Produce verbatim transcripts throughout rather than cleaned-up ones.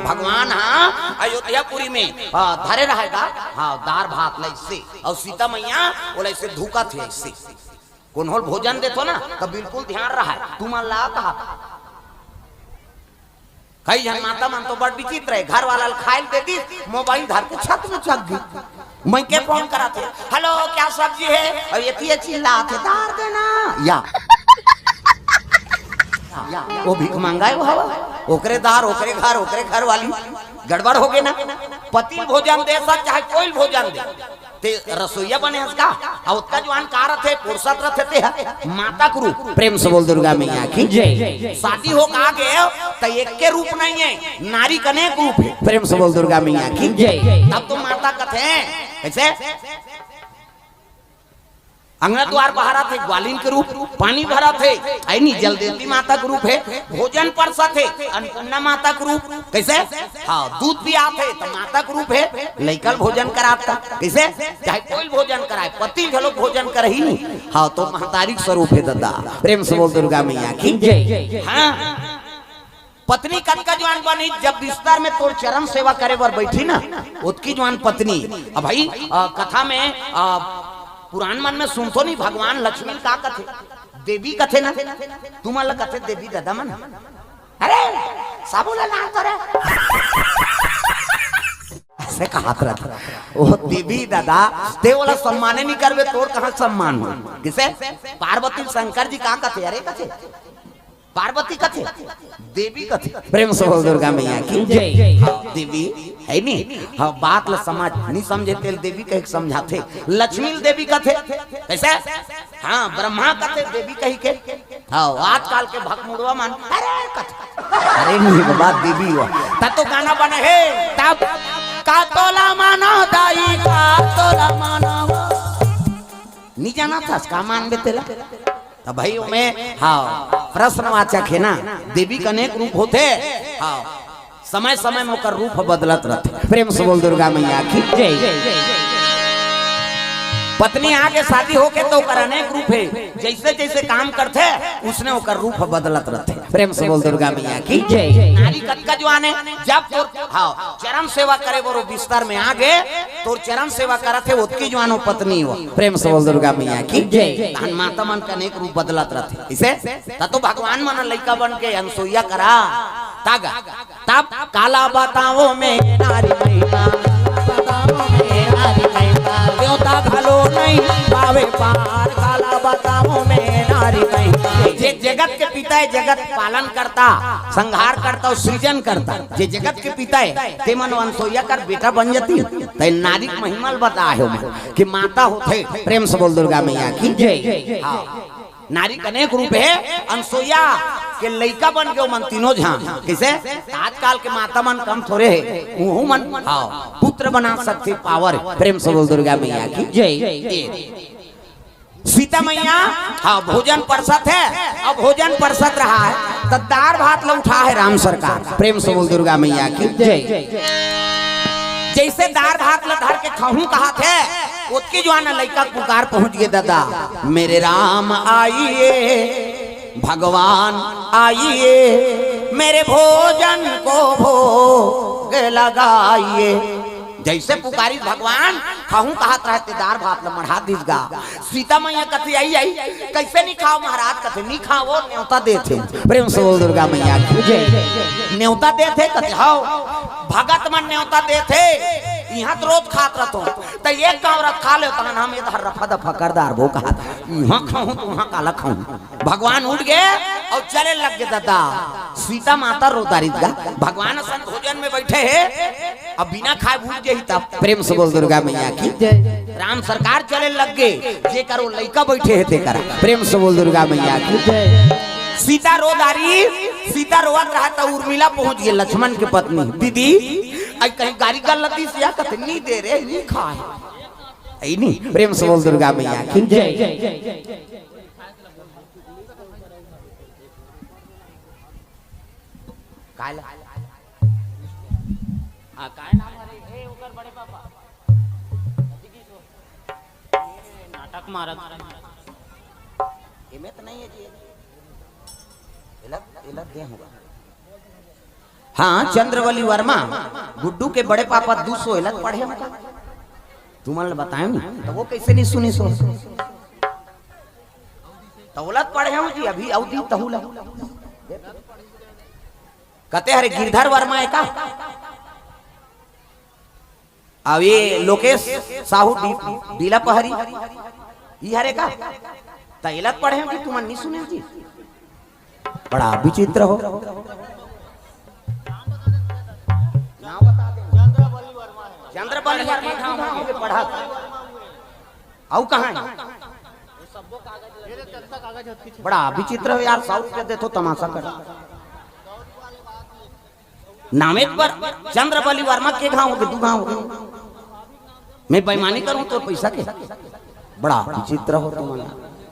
भगवान हा अयोध्यापुरी में, आ, धरे रहेगा। हाँ, दार भात ला अइसे, अउ सीता मैया ओला अइसे धुकत हे अइसे। कोनो ल भोजन देथो ना, त बिल्कुल ध्यान रहय, तुमन ला कहा। कई झन माता मन तो बड़ विचित्र हे, घर वाला ल खाय ल दे दिस, मोबाइल धर के छत में चघ गे। मैं के फोन करत हे, "हेलो, क्या सब्जी है?" अउ एती चिल्लात हे, "दार देना।" या, या, वो भीख मंगाय वो हवा, ओकरे दार, ओकरे घर, ओकरे घर वाली, गड़बड़ हो गे ना। पति ल भोजन दे सक, चाहे कोई ल भोजन दे, ते रसोइया बने हस का? अउ ओतका जुवान का रथे, पुरसत रथे ते ह, माता के रूप। प्रेम से बोल दुर्गा मैया की जय। शादी हो का गे, त एक के रूप नहीं है, नारी के अनेक रूप है। प्रेम से बोल दुर्गा मैया की जय। तब तो माता कथे, कैसे? अंगना द्वार बहारत हे, ग्वालिन के रूप, पानी भरत हे, अइनी जल देती माता के रूप हे, भोजन परसत हे, अन्नपूर्णा माता के रूप, कैसे? हाँ, दूध पियात हे, त माता के रूप हे, लइका ल भोजन करात हे, कैसे? चाहे कोई ल भोजन कराय, पति ल घलो भोजन करही, हाँ, तो महतारी के स्वरूप हे ददा। प्रेम से बोल दुर्गा मैया की जय। हाँ, पत्नी कतका जुवान बनही, जब बिस्तर में तोर चरण सेवा करे बर बइठही ना, ओतकी जुवान पत्नी। अब भाई, अ, कथा में, अ, पुरान मन में सुनथो नहीं, भगवान लक्ष्मी ल का कथे? देवी कथे ना, तुमन ला कथे देवी ददा मन। अरे, साबुन ला लान तो रे। अइसे कहत रथे। ओ देवी ददा, ते ओला सम्माने नहीं करबे, तोर कहाँ सम्मान हो? किसे? पार्वती शंकर जी का कथे? अरे कथे। पार्वती कथे, देवी कथे। प्रेम से बोल दुर्गा मैया की जय। हाँ, देवी हे नी, हाँ, बात ला समझ, नहीं समझे तेल देवी कह के समझाथे। लक्ष्मी ल देवी कथे, कैसे? हाँ, ब्रह्मा कथे देवी कही के। हाँ, आजकल के भकमुड़वा मन, अरे कथे, अरे नहीं बाबा, देवी हो। तब तो गाना बने हे, तब का तोला मानो दाई, का तोला मानो। नहीं जाना था, का मानबे तेला? त भाई, ओमे, हाँ, प्रश्नवाचक हे ना, देवी के अनेक रूप होथे। हाँ, समय समय में ओकर रूप बदलत रथे। प्रेम से बोल दुर्गा मैया की जय। पत्नी आगे शादी होके तो ओकर अनेक रूप हे, जैसे जैसे काम करथे, उसने ओकर रूप बदलत रथे। प्रेम से बोल दुर्गा मैया की जय। नारी कतका जुवान हे, जब तोर, हाँ, चरण सेवा करे बर बिस्तर में आगे, तोर चरण सेवा करत हे, ओतकी जुवान हो पत्नी हो। प्रेम से बोल दुर्गा मैया की जय। तहन माता मन के अनेक रूप बदलत रथे। इसे त तो भगवान मन लइका बन के अनसुईया करा। तब, तब काला बताओ मैं नारी महिमा, बताओ मैं नारी महिमा। देवता घलो नहीं पावे पार, काला बताओ मैं नारी महिमा। जे जगत के पिता हे, जगत पालन करता, संहार करता अउ सृजन करता, जे जगत के पिता हे, ते मन अनसुईया कर बेटा बन जाती। तै नारी के महिमा ल बताए हो मन, कि माता होथे। प्रेम से बोल दुर्गा मैया की जय। हाँ। नारी के अनेक रूप हे, अनसुईया के लइका बन गे मन तीनों झन। कइसे? आजकल के माता मन कम थोरे हे, उहू मन, हाँ, पुत्र बना सकथे, power। प्रेम से बोल दुर्गा मैया की जय। सीता मैया, हाँ, भोजन परसत हे, अब भोजन परसत रहा हे, त दार भात ल उठा हे राम सरकार। प्रेम से बोल दुर्गा मैया की जय। जइसे दार भात ल धर के खाहूं कहत हे, ओतकी जुवान लइका के पुकार पहुंच गे, ददा, मेरे राम आइए, भगवान आइए, मेरे भोजन को भोग लगाइए। जइसे पुकारिस भगवान, खाहूं कहत रहे ते दार भात ल मढ़ा दिस गा। सीता मैया कथे, "आई, आई, कइसे नहीं खाव महाराज?" कथे, "नहीं खाव, नेवता देथे।" प्रेम से बोल दुर्गा मैया की जय। नेवता देथे कथे, "हव, भगत मन नेवता देथे, इहां त रोज खात रथों, त एक गांव रथ खा ले, तहन हम एदहर रफा दफा कर दारबो कहत, इहां खाहूं त उहां काला खाहूं।" भगवान उठ गे अउ चले लग गे ददा। सीता माता रो दारिस गा, भगवान असन भोजन में बइठे हे, अब बिना खाए भूख जाही तब। प्रेम से बोल दुर्गा मैया की जय। राम सरकार चले लग गे, जेकर ओ लइका बइठे हे तेकर। प्रेम से बोल दुर्गा मैया की जय। सीता रो दारिस, सीता रोवत रहा त उर्मिला पहुंच गे, लक्ष्मण के पत्नी। दीदी, अई कहीं गारी गलती से या कथे नहीं दे रे, नहीं खाए। अई नहीं, प्रेम से बोल दुर्गा मैया की जय। काला। हाँ, काय नाम हरे? ए, ओकर बड़े पापा। ए, नाटक मारत। एमे त नहीं है जी। एला, एला दे होगा। हाँ, चंद्रवली वर्मा, गुड्डू के बड़े पापा दू सौ एला पढ़े हंव का? तुमन ल बताएंव नहीं, त ओ कइसे नहीं सुनिस हो? त ओला पढ़े हंव जी, अभी अउ दी तहू ला। कते हरे गिरधर वर्मा हे का? अब ये लोकेश साहू डी-, डीला पहरी, ई हरे का? त एला पढ़े हंव कि तुमन नहीं सुने जी? बड़ा विचित्र हो। नाम बता दे। चंद्रबली वर्मा के कहाँ होगे पढ़ा? अउ कहाँ हे? बड़ा विचित्र हो यार, सौ रुपया देथो तमाशा कर। नामेच बर चंद्रबली वर्मा के घांव होगे, दू घांव होगे। मैं बेईमानी करूं तोर पैसा के? बड़ा विचित्र हो तुमन।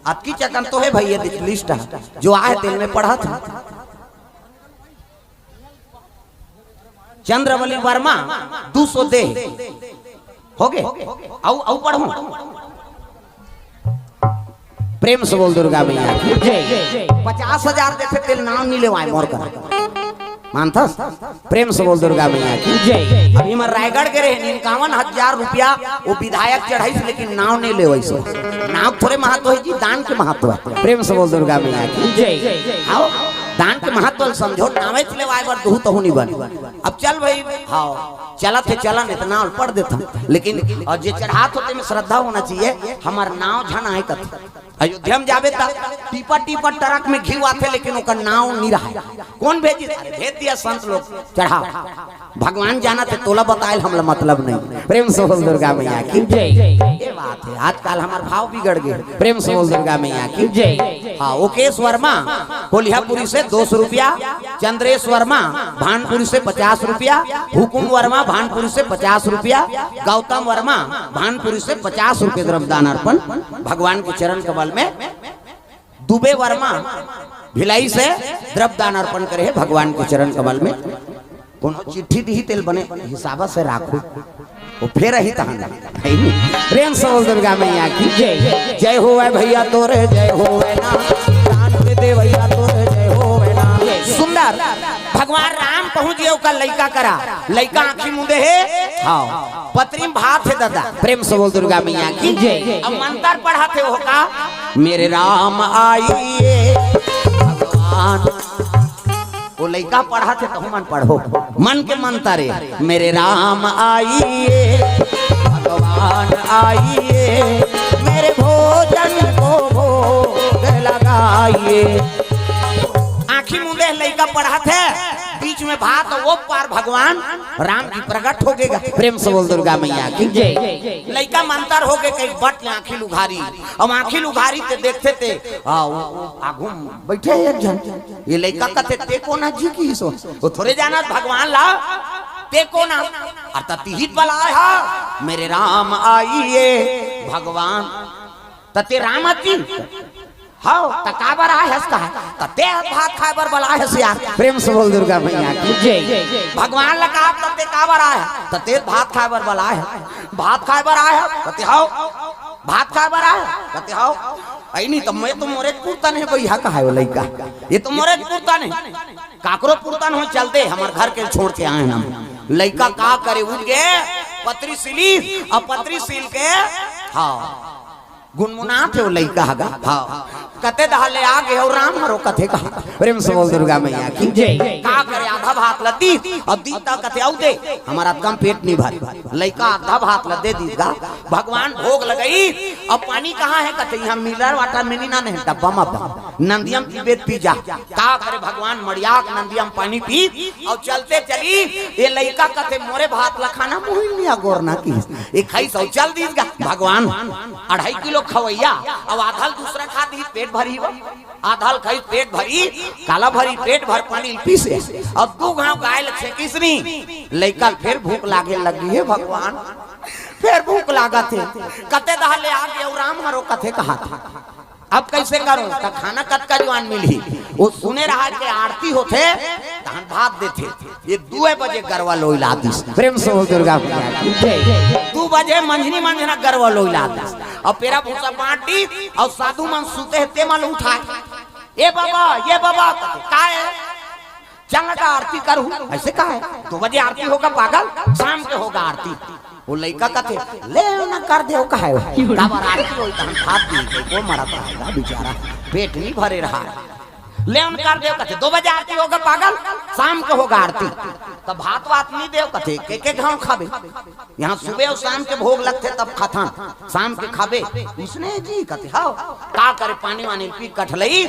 अतकी चकन तो हे भई, ये लिस्ट हे, जो आहे तेन में पढ़त हंव। चंद्रवली वर्मा दू सौ दे होगे। अउ, अउ पढ़हूं। प्रेम से बोल दुर्गा मैया की जय। पचास हजार देथे तेला नांव नहीं लेवाय मोर करा। मानथस? प्रेम से बोल दुर्गा मैया की जय। अभी मैं रायगढ़ गे रहेन, इक्यावन हजार रुपया ओ विधायक चढ़ाइस, लेकिन नांव नहीं लेवाइस। नांव थोरे महत्व हे जी, दान के महत्व हे। प्रेम से बोल दुर्गा मैया की जय। आओ, दान के महत्व ल समझो, नावेच लेवाय बर दुहू तहू नहीं बन। अब चल भई, हाँ, चलत हे चलन, इतना पढ़ देथन, लेकिन अउ जे चढ़ात होथे में श्रद्धा होना चाहिए, हमर नांव झन आय कथे। अयोध्या में जाबे त टीपा टीपा ट्रक में घीव आथे, लेकिन ओकर नांव नहीं रहय। कोन भेजिस? अरे भेज दिया संत लोग, चढ़ा। भगवान जानथे, तोला बतायल हमला मतलब नहीं। प्रेम से बोल दुर्गा मैया की जय। ये बात हे, आजकल हमर भाव बिगड़ गे। प्रेम से बोल दुर्गा मैया की जय। हाँ, ओकेश वर्मा कोलिहापुरी से दो सौ रुपया, चंद्रेश वर्मा भानपुरी से पचास रुपया, हुकुम वर्मा भानपुरी से पचास रुपया, गौतम वर्मा भानपुरी से पचास रुपये द्रव्यदान अर्पण भगवान के चरण कमल में। दुबे वर्मा भिलाई से द्रव्यदान अर्पण करे हे भगवान के चरण कमल में। कोनो चिट्ठी दिही तेला बने हिसाब से राखो, ओ फेर आही तहन। प्रेम से बोल दुर्गा मैया की जय। जय होवे भैया तोरे, जय होवे ना। दान दे दे भैया तोरे, जय होवे ना। सुंदर भगवान राम पहुंच गे ओकर लइका करा, लइका आंखी मूंदे हे, हाँ, पतरी में भात हे दादा। प्रेम से बोल दुर्गा मैया की जय। अब मंतर पढ़त हे ओ का, मेरे राम आइए भगवान। ओ लइका पढ़त हे, तहू मन पढ़ो, मन के मंतर हे, मेरे राम आइए भगवान आइए, मेरे भोजन को भोग लगाइए। आंखी मूंदे लइका पढ़त हे, बीच में भात, ओ पार भगवान राम जी प्रकट होगे गा। प्रेम से बोल दुर्गा मैया की जय। लइका मंतर होगे, कहीं बट ले आंखी ल उघारी। अब आंखी ल उघारी ते देखथे ते, आ, ओ, ओ, आगू में बइठे हे एक झन। ये लइका कथे, ते कोन आय जी किहिस ओ? ओ थोरे जानत भगवान ला, ते कोन आय? अरे त तिही त बलाय हस, मेरे राम आइए भगवान। त ते राम अस जी? हव, त काबर आय हस कहा? त ते भात खाय बर बलाय हस यार। प्रेम से बोल दुर्गा मैया की जय। भगवान ला कहा, त ते काबर आय हस? त ते भात खाय बर बलाय हस। भात खाय बर आय हस? कथे हव। भात खाय बर आय हस? कथे हव। अई नहीं त मैं तो मोरे पुरतन हे भैया, कहा हे ओ लइका। ये तो मोरे पुरतन हे। काकरो पुरतन हो चलते, हमर घर के छोड़ के आए ना। लइका का करे, उठ गे, पतरी सिली, अब पतरी सिल के, हाँ, गुनगुनाथे ओ लइका ह गा, हाँ, कते दहा ले आगे अउ राम हरो कथे कहा। प्रेम से बोल दुर्गा मैया की जय। का करे, आधा भात ल दीस, अब दीस त कथे अउ दे, हमर अतका म पेट नहीं भरे। लइका आधा भात ल दे दीस गा, भगवान भोग लगइस, अब पानी कहाँ हे कथे, इहाँ मिनरल वाटर मिली ना, नहीं डब्बा म बा, नंदिया म पीबे त पी जा। का करे भगवान, मड़िया के नंदिया म पानी पीस अउ चलते चलिस। ये लइका कथे, मोरे भात ल खाना, मुही ल नइ अगोरना किहिस। ये खाइस अउ चल दीस गा। भगवान अढ़ाई किलो खवइया, अब आधा ल दूसरा खा दीस, पेट भरही वो। आधा ल खाइस, पेट भरही, काला भरही, पेट भर पानी ल पीसे। अब दू घांव गाय ल छेकिस नी, लइका ल फेर भूख लागे लगी हे भगवान, फेर भूख लागत हे। कते दहा ले आगे अउ राम हरो कथे कहाथे। अब कइसे करों? त खाना कतका जुवार मिलही? ओ सुने रहा के आरती होथे, तहन भात देथे। ये दुए बजे गरवा लोई ला दीस। प्रेम से बोल दुर्गा मैया की जय। दू बजे मंझनी मंझना गरवा लोई ला दीस। अउ पेरा भूसा बांट दीस, अउ साधु मन सुते हे, ते मन ल उठाय। ए बाबा, ए बाबा, कथे, का हे? चल गा आरती करहूं, अइसे कहे। दो बजे आरती होगा पागल, शाम के होगा आरती। वो लइका कथे, ले ना कर देव कहे हो। काबर आरती होई त हम भात दी, वो मरत रहेगा बेचारा, पेट नहीं भरे रहा। ले ना कर देव कथे, दो बजे आरती होगा पागल, शाम के होगा आरती। त भात वात नहीं देव कथे, के के घांव खाबे। यहाँ सुबह अउ शाम के भोग लगथे तब खाथन, शाम के खाबे। उसने जी कथे, हव, का करे, पानी वानी पी कठलई,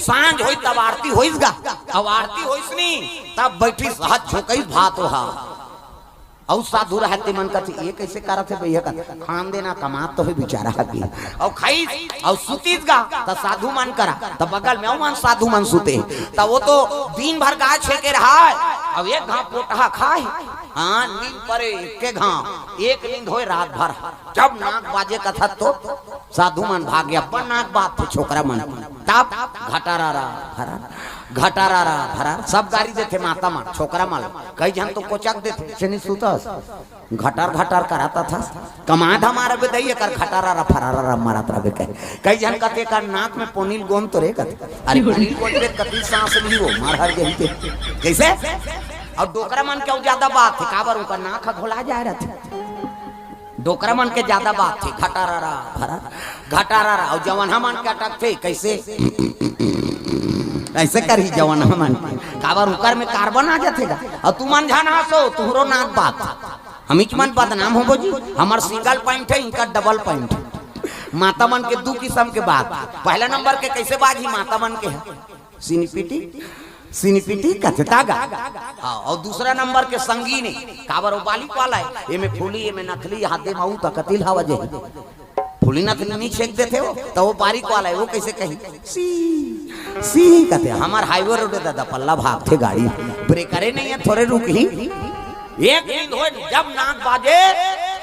सांझ होई तब आरती होइस गा। अब आरती होइस नी, तब बैठिस हाथ झोंकइस भात ओहा। अउ साधु रहय ते मन कथे, ये कइसे करत हे भैया? कथे, खान देना कमात तो हे बेचारा हकी। अउ खाइस, अउ सुतिस गा, त साधु मन करा, त बगल में अउ मन साधु मन सुते। त वो तो दिन भर गाय छेके रहय, अउ एक घांव पोटहा खाय। हाँ, नींद परे, एके घांव, एक नींद होय रात भर। जब नाक बाजे कथत तो साधु मन भागे, अपन नाक बाजथे छोकरा मन। तब घटारा रा भरा, घटारा रा भरा, सब गारी देथे माता मन, छोकरा मन। कई झन तो कोचक देथे, "चनी सुतस, घटर घटर करत थस, कमा धमा रबे दई, एकर घटारा रा फरारा रा मारत रबे," कहे। कई झन कथे, "एकर नाक में पोनील गोंद तो रे," कथे। अरे पोनील गोंद पे कति सांस ली वो, मार हर गई ते। कइसे? अउ डोकरा मन के अउ ज्यादा बात हे, काबर उनका नाक ह घोला जाय रहथे। डोकरा मन के ज्यादा बात हे, घटारा रा भरा, घटारा रा। अउ जवनहा मन के अटकथे, कइसे? अइसे करही जवनहा मन के, काबर उकर में कार्बन आ जाथे गा। अउ तुमन झन हंसो, तुहरो नाक बात। हमीच मन बदनाम होबो जी, हमर सिंगल पैंट हे, इनका डबल पैंट हे। माता मन के दू किसम के बात। पहला नंबर के कइसे बाजही माता मन के हे? सिनिपिटी, सिनिपिटी कथे तागा। हाँ, अउ दूसरा नंबर के संगीन हे, काबर वो बालिक वाला हे, एमे फूली, एमे नथली, हाथे म अउ त कतिल हवा जे। फूली नथली नी छेक देथे वो, त वो बालिक वाला हे, वो कइसे कही? सी, सी कथे, हमर हाईवे रोड हे ददा, पल्ला भागथे गाड़ी, ब्रेकरे नइ हे, थोरे रुकही। एक नींद होय, जब नाक बाजे,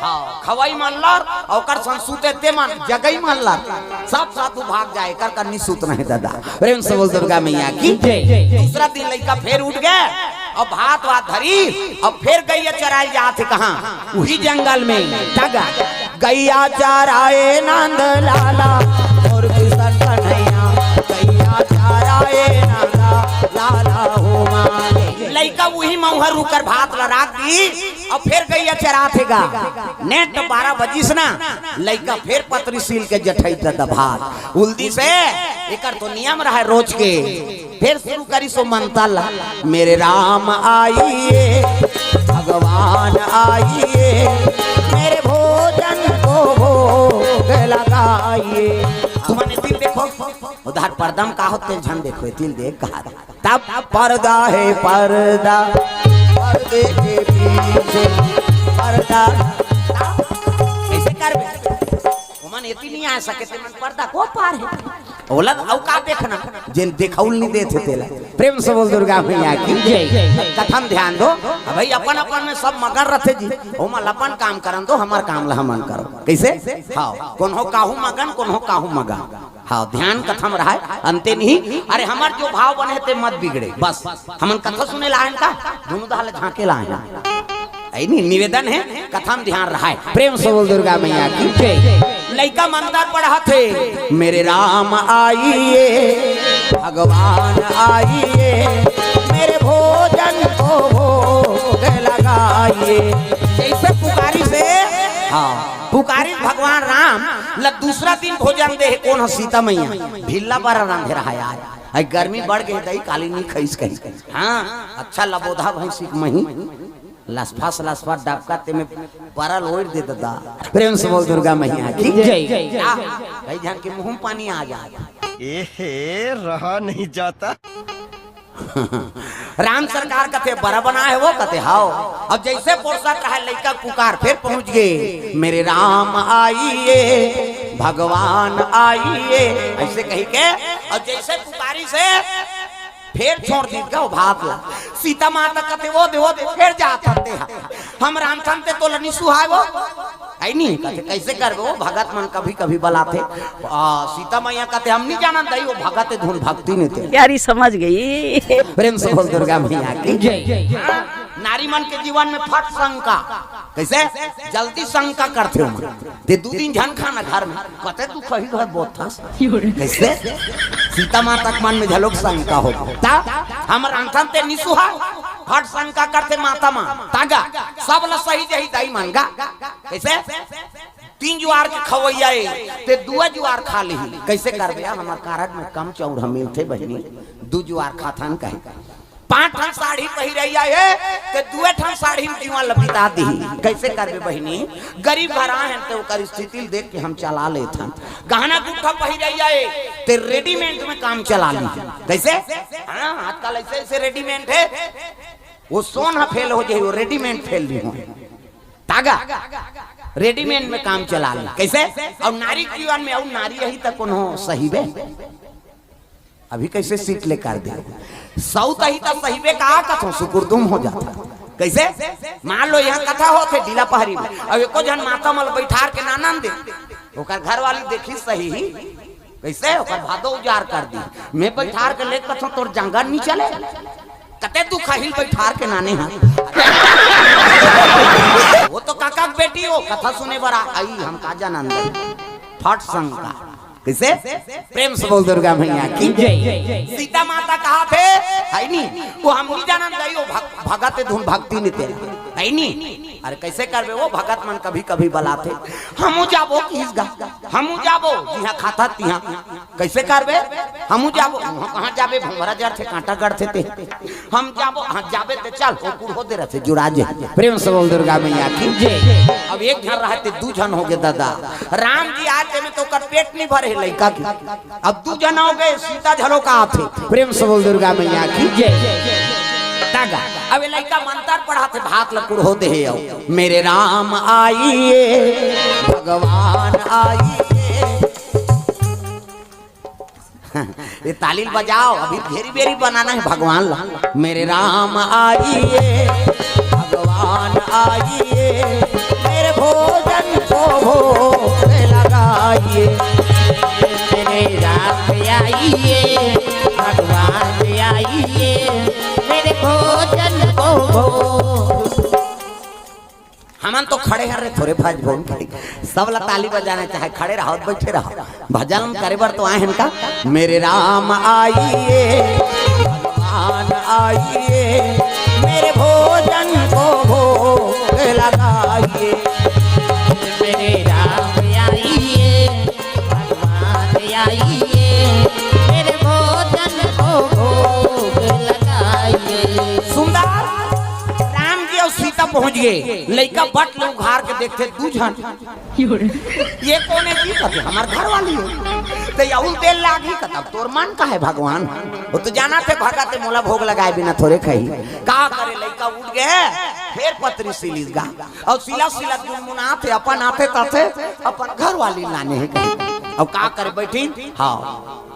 हाँ, खवई मन लर, अउ ओकर संग सुते ते मन, जगई मन लर, सब साधु भाग जाय, एकर कन्नी सुत नहीं दादा। प्रेम से बोल दुर्गा मैया की जय। दूसरा दिन लइका फेर उठ गे, अब भात वात धरी, अब फेर गइया चराय जात हे कहाँ? उही जंगल में। तगा गइया चराए नंद लाला, और किशन कन्हैया, गइया चराए नंद लाला हो माँ। लइका उही मउहा रुकर भात ल राख दी, अब फेर गइया चरात हे गा। नेट बारह बजिस ना, लइका फेर पतरी सील के जठई त दभात। उल्दी से एकर तो नियम रहय रोज के। फेर शुरू करिस ओ मंतर ला, मेरे राम आइए, भगवान आइए, मेरे भोजन को भोग लगाइए। तुमन एती ल देखो, उधर पर्दा म का होथे तेला झन देखो, एती ल देख कहा। तब पर्दा हे पर्दा, पर्दे के पीछे पर्दा। कइसे करबे? ओमन एती नइ आ सके, ते मन पर्दा को पार हे। ओला अउ का देखना, जेन देखाउल नइ देथे तेला। प्रेम से बोल दुर्गा मैया की जय। कथा म ध्यान दो। अब भाई अपन अपन में सब मगन रथे जी, ओमन अपन काम करन दो, हमर काम ला हमन करो। कइसे? हाँ, कोनो काहू मगन, कोनो काहू मगन। हाँ, ध्यान कथा म रहय, अंते नहीं। अरे, हमर जो भाव बने हे, ते मत बिगड़े। बस, हमन कथा सुने ल आएन का? दुनों डहर ले झांके ल आएन। अइ नहीं, निवेदन हे, कथा म ध्यान रहय। प्रेम से बोल दुर्गा मैया की जय। लइका मंतर पढ़त हे, मेरे राम आइए, भगवान आइए, मेरे भोजन को भोग लगाइए। जइसे पुकारिस हे, हाँ, पुकारिस भगवान राम ल दूसरा दिन भोजन दे हे, कोन ह? सीता मैया। ढीला बर रांधे रहय आज, अइ गर्मी बढ़ गे, दई काली नइ खइस कहिस। हाँ, अच्छा लबोधा भैंसी के मही, लसफस लसफस डबका, तेमे परल ओढ़ दे ददा। प्रेम से बोल दुर्गा मैया की जय। कई झन के मुंह म पानी आ जाय। एहे, रहा नहीं जाता। राम सरकार कथे, बरा बनाय हे वो? कथे, हव। अब जइसे पोरसत रहय लइका के पुकार, फेर पहुंच गे, मेरे राम आइए, भगवान आइए, अइसे कहिके, अउ जइसे पुकारिस हे, फेर छोड़ दिस गा ओ भात ला। सीता माता कथे, वो दे, वो दे, फेर जात हन ते हा। हम रांधथन ते तोला नइ सुहाय वो। अइ नहीं, कथे, कइसे करबे वो? भगत मन कभी-कभी बलाथे। आ, सीता मैया कथे, हम नइ जानन दई, वो भगत हे धुन भक्ति नइ ते। यारी समझ गई। प्रेम से बोल दुर्गा मैया की जय। नारी मन के जीवन में फट शंका। कइसे? जल्दी शंका करथे ओमन। ते दू दिन झन खाना घर में, कते दुखही घर बोथस। कइसे? सीता माता के मन में घलोक शंका हो। त हमर अंठन ते निसुहा, फट शंका करथे माता मन। तागा, सब ल सही जही दाई मन गा। कइसे? तीन जुवार के खवइया ए, ते दुआ जुवार खा लिही। कइसे करबे? हमर कारड में कम चउर ह मिलथे बहिनी, दू जुवार खाथन कहे। पांच ठन साड़ी पहिरइया ए, ते दुए ठन साड़ी में जीवन ल बिता दिही। कइसे करबे बहिनी? गरीब घर आए हन, ते ओकर स्थिति ल देख के हम चला लेथन। गहना गुट्ठा पहिरइया ए, ते रेडीमेड में काम चला लिही। कइसे? हाँ, आजकल अइसे अइसे रेडीमेड हे, वो सोन ह फेल हो जाही, वो रेडीमेड फेल नइ हो। तागा, रेडीमेड में काम चला ले। कइसे? अउ नारी के जीवन में, अउ नारी अही त कोनो सहीबे। अभी कइसे सीट ले कर दे? सउत अही त सहीबे का कथों, सुकुरदुम हो जाथे। कइसे? मान लो इहाँ कथा होथे डीला पहरी में, अउ एको झन माता मन ल बइठार के नानन दे, ओकर घरवाली देखही सही ही। कइसे? ओकर भादो उजाड़ कर दी। मैं बइठार के लेके कथों, तोर जांगर नइ चले। कते दुखही ल बइठार के नाने हन। वो तो काका के बेटी हो, कथा सुने बर आई, हम का जानन दे। फट शंका। कइसे? प्रेम से बोल दुर्गा मैया की जय। सीता माता कहाथे, हे नी? वो हम नइ जानन दे, वो भग-, भगत धुन भक्ति नइ तेरा। हे नी? अरे कइसे करबे? वो भगत मन कभी कभी बलाथे, हमू जाबो किहिस गा, हमू जाबो, जिहाँ खाथा तिहाँ। कइसे करबे? हमू जाबो। उहाँ कहाँ जाबे? भोंभरा जरथे, कांटा गड़थे ते। हम जाबो। हाँ, जाबे ते चल, ओ कुड़हो दे रथे, जुड़ा जे। प्रेम से बोल दुर्गा मैया की जय। अब एक झन रहते, दू झन होगे दादा। राम जी आए तेमे तो ओकर पेट नइ भरे हे लइका के। अब दू झन होगे, सीता घलो कहाथे। प्रेम से बोल दुर्गा मैया की जय। तागा, अब ये लइका मंतर पढ़ाथे, भात ल कुड़हो दे हे अउ, मेरे राम आइए, भगवान आइए। ये ताली ल बजाओ, अभी घेरी बेरी बनाना हे भगवान ला। मेरे राम आइए, भगवान आइए, मेरे भोजन को भोग लगाइए। मेरे राम आइए, भगवान आइए, मेरे भोजन को भोग। हमन तो खड़े हन रे, थोरे भज भोन के। सब ला ताली बजाना चाहे, खड़े रहो, बइठे रहो। भजन करे बर तो आए हन का? मेरे राम आइए, भगवान आइए, मेरे भोजन को भोग लगाइए। मेरे राम आइए, भगवान आइए, मेरे भोजन को भोग लगाइए। सुंदर राम जी अउ सीता पहुंच गे। लइका बट ले उघार के देखथे, दू झन। ये कोन ए जी? कथे, हमर घरवाली हे। त अउ तेल लागही, कथे, तोर मन का हे भगवान? वो तो जानथे भगत हे, मोला भोग लगाए बिना थोरे खाही। का करे, लइका उठ गे, फेर पतरी सिलिस गा। अउ सिलत सिलत गुनगुनाथे, अपन आथे ताथे, अपन घरवाली ल लाने हे कही। अउ का करे, बइठिन, हाँ।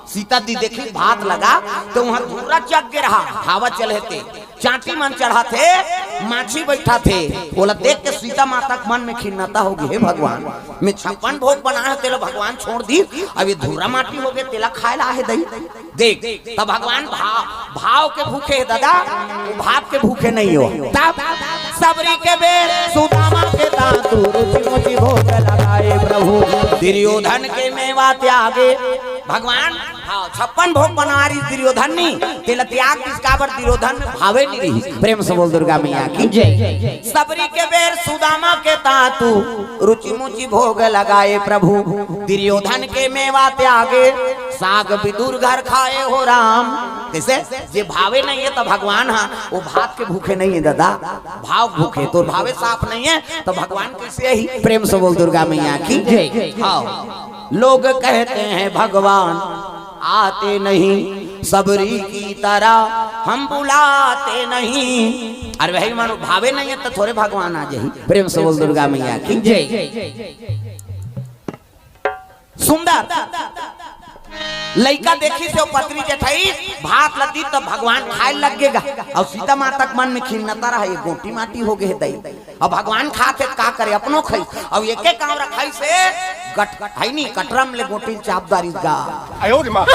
सीता दी देखिस भात लगा, त उहाँ धुर्रा चघ गे रहा, हवा चले हे ते। चांटी मन चढ़ाथे, माछी बइठाथे, ओला देख के सीता माता के मन में खिन्नता होगे, हे भगवान, मैं छप्पन भोग बनाए हँव, तेला भगवान छोड़ दिस, अब ये धुर्रा माटी होगे, तेला खाए ला आहे दई। देख, त भगवान भाव, भाव के भूखे हे दादा, वो भात के भूखे नइ हो। तब सबरी के बेर सुदामा के तांतु, रुचि मुचि भोग लगाए प्रभु। दुर्योधन के मेवा त्यागे। भगवान, हाँ, छप्पन भोग बनवा रिहिस दुर्योधन नी, तेला त्याग दिस, काबर दुर्योधन में भावे नइ रिहिस। प्रेम से बोल दुर्गा मैया की जय। सबरी के बेर सुदामा के तांतु, रुचि मुचि भोग लगाए प्रभु। दुर्योधन के मेवा त्यागे, साग विदुर घर खाए हो राम। कइसे? जे भावे नइ हे त भगवान ह, वो भात के भूखे नइ हे दादा, भाव भूखे। तोर भावे साफ नइ हे त भगवान कइसे आही? प्रेम से बोल दुर्गा मैया की जय। हाँ। लोग कहते हैं भगवान आते नहीं, सबरी की तरह हम बुलाते नहीं। अरे भाई, मानो भावे नइ हे त थोरे भगवान आ जाही। प्रेम से बोल दुर्गा मैया की जय। सुंदर लइका देखिस हे पतरी जेठई, भात ल दिस त भगवान खाए लग गे गा। अउ सीता माता के मन में खिन्नता रहा, ये गोटी माटी होगे हे दई। अब भगवान खाथे त का करे, अपनो खाइस। अउ एके कांवरा खाइस हे, गट, हे नी, कटरम ले गोटी ल चाप डारिस गा। आयो रे माँ।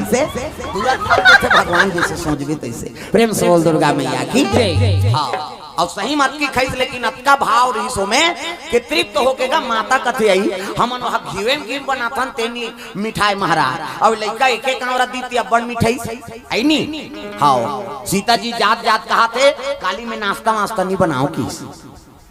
से तुरंत खा लेथे भगवान, जइसे सोचबे तइसे। प्रेम से बोल दुर्गा मैया की। जय। हाँ, अउ सही म अतकी खइस, लेकिन अतका भाव रहिस ओमे कि तृप्त होके गा माता कथे, "अई, हमन वहाँ घीवे म घीव बनाथन, ते नी मिठाय महाराज।" अउ लइका एक एक कांवरा दीस ते अब्बड़ मिठाइस, अई नी? हाँ, सीता जी जात जात कहाथे, "काली मैं नाश्ता वास्ता नी बनाव किस।"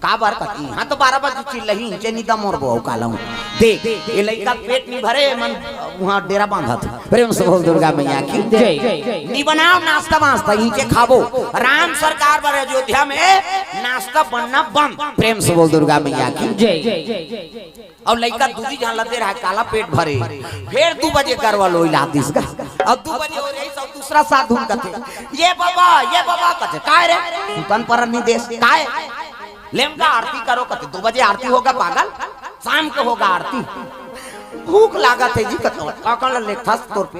"काबर?" कथे, "इहाँ तो बारह बजे चिल्लाही, इंचे नी दा मोर बहू काला हूँ।" देख, ये लइका पेट नी भरे, मन उहाँ डेरा बांधत हे। प्रेम से बोल दुर्गा मैया की। जय। "नी बनाव नाश्ता वास्ता, इंचे खाबो।" राम सरकार बर अयोध्या में नाश्ता बनना बंद। प्रेम से बोल दुर्गा मैया की। जय। अउ लइका दूजी झन ल दे रहा हे, काला पेट भरे। फेर दू बजे गरवा लोई ला दिस गा। अउ दू बजे हो रही, सब दूसरा साधु कथे, "ये बाबा, ये बाबा," कथे, "काय रे? सुतन परन नी देस, काय?" "ले म गा आरती करो," कथे, "दू बजे आरती होगा पागल, शाम के होगा आरती।" "भूख लागत हे जी," कथे, "काकन ल लेथस तोर पे।"